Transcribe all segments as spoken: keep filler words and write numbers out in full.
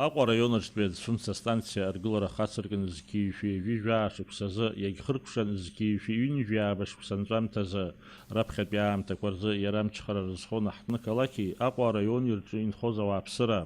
Аҟәа араион аҿтәи аӡсунца станциа аргылара хацыркын зқьи жәшәи ҩажәи жәаа шықәсазы, иагьхыркәшан зқьи жәшәи ҩынҩажәи ааба шықәса анҵәамҭазы. Раԥхьатәи аамҭақәа рзы иара амчхара рызхон аҳҭнықалақьи Аҟәа араиони рҿы инхоз ауааԥсыра.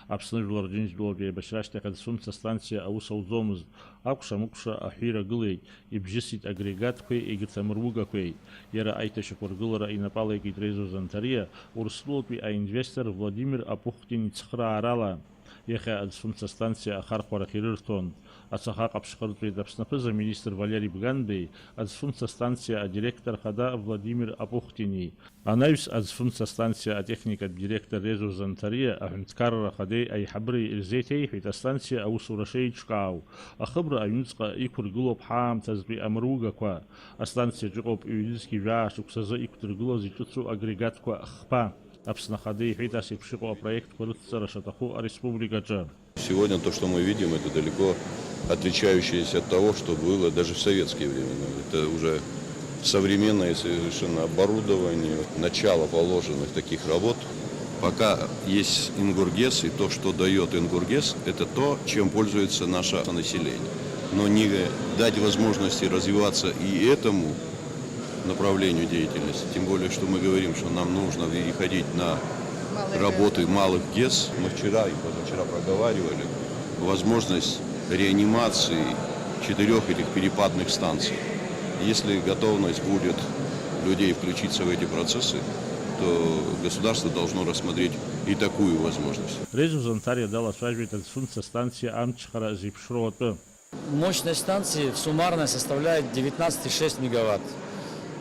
Аԥсны Жәлар Џьынџьтәылатә еибашьра ашьҭахь аӡсунца станциа аус ауӡомызт. Акәша-мыкәша аҳәира гылеит, ибжьысит агрегатқәеи егьырҭ амыругақәеи. Иара аиҭашьақәыргылара инапы алеикит Резо Занҭариа, Урыстәылатәи аинвестор Владимир Апухтин ицхыраарала. Иахьа аӡсунца станциа ахархәарахь ирырҭон. Ацаха ҟаԥшь хырҵәеит Аԥсны аԥыза-министр Валери Бганбеи аӡсунца станциа адиректор хада Владимир Апухтини. Анаҩс аӡсунца станциа атехникатә директор Резо Занҭариа аҳәынҭқарра ахадеи аиҳабыреи ирзеиҭеиҳәеит астанциа аусура шеиҿкаау. Ахыбра аҩныҵҟа иқәыргылоуп ҳаамҭазтәи амыругақәа. Астанциаҿ иҟоуп ҩнызқьи жәаа шықәсазы иқәдыргылоз иҿыцу агрегатқәа хԥа. Аԥсны Ахада иҳәеит ас еиԥш иҟоу апроектқәа рыцҵара шаҭаху ареспубликаҿы. Сегодня то, что мы видим, это далеко отличающееся от того, что было даже в советские времена. Это уже современное совершенно оборудование, начало положенных таких работ. Пока есть Ингургес, и то, что дает Ингургес, это то, чем пользуется наше население. Но не дать возможности развиваться и этому направлению деятельности, тем более, что мы говорим, что нам нужно переходить на работы малых ГЭС. Мы вчера и позавчера проговаривали возможность реанимации четырех этих перепадных станций. Если готовность будет людей включиться в эти процессы, то государство должно рассмотреть и такую возможность. Резо Занҭариа далацәажәеит аӡсунца станциа амчхара зеиԥшроу атәы. Мощность станции суммарная составляет девятнадцать и шесть мегаватт.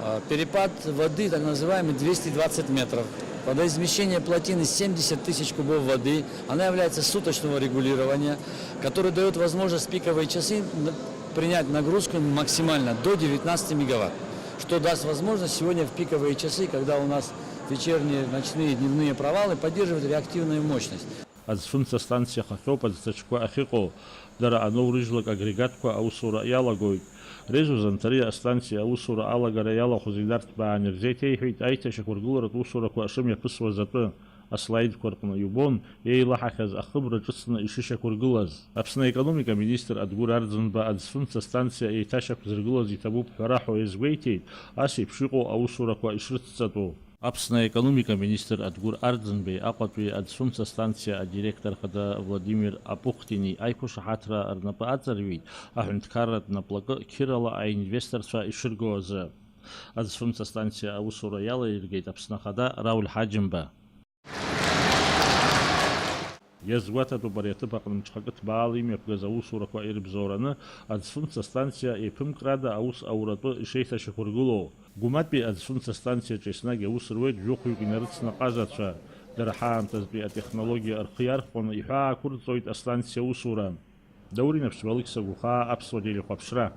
А, перепад воды, так называемый, двести двадцать метров. Водоизмещение плотины семьдесят тысяч кубов воды. Она является суточного регулирования, который дает возможность в пиковые часы н-, принять нагрузку максимально до девятнадцати мегаватт, что даст возможность сегодня в пиковые часы, когда у нас вечерние, ночные, дневные провалы, поддерживать реактивную мощность. Аӡсунца станциа хахьоуп аӡҭачқәа ахьыҟоу. Дара аноурыжьлак агрегатқәа аусура иалагоит. Резо Занҭариа астанциа аусура алагара иалахәыз инарҭбаан ирзеиҭеиҳәеит аиҭашьақәыргыларатә усурақәа шымҩаԥысуаз атәы. Аслаидқәа рҟны иубон еилаҳахьаз ахыбра ҿыцны ишышьақәыргылаз. Аԥсны аекономика министр Адгәыр Арӡынба аӡсунца станциа еиҭашьақәзыргылаз иҭабуп ҳәа раҳәо иазгәеиҭеит ас еиԥш иҟоу аусурақәа ишрыцҵатәу. Аԥсны аекономика министр Адгәыр Арӡынбеи Аҟәатәи аӡсунца станциа адиректор хада Владимир Апухтини аиқәышаҳаҭра рнапы аҵарҩит аҳәынҭқарратә наплакы қьырала аинвесторцәа ишырго азы. Аӡсунца станциа аусура иалаиргеит Аԥсны Ахада Рауль Ҳаџьымба. Иазгәаҭатәуп ари аҭыԥ аҟны мҽхакы ҭбаала имҩаԥгаз аусурақәа ирыбзоураны аӡсунца станциа еиԥымкрада аус ауратәы ишеиҭашьақәыргылоу. Гәыматәи аӡсунца станциаҿы еснагь аус руеит жәохәҩык инарыцны аҟазацәа. Дара ҳаамҭазтәи атехнологиа рхы иархәаны иҳәаақәырҵоит астанциа аусура. Даур Инаԥшьба, Алықьса Гәхаа, Аԥсуа телехәаԥшра.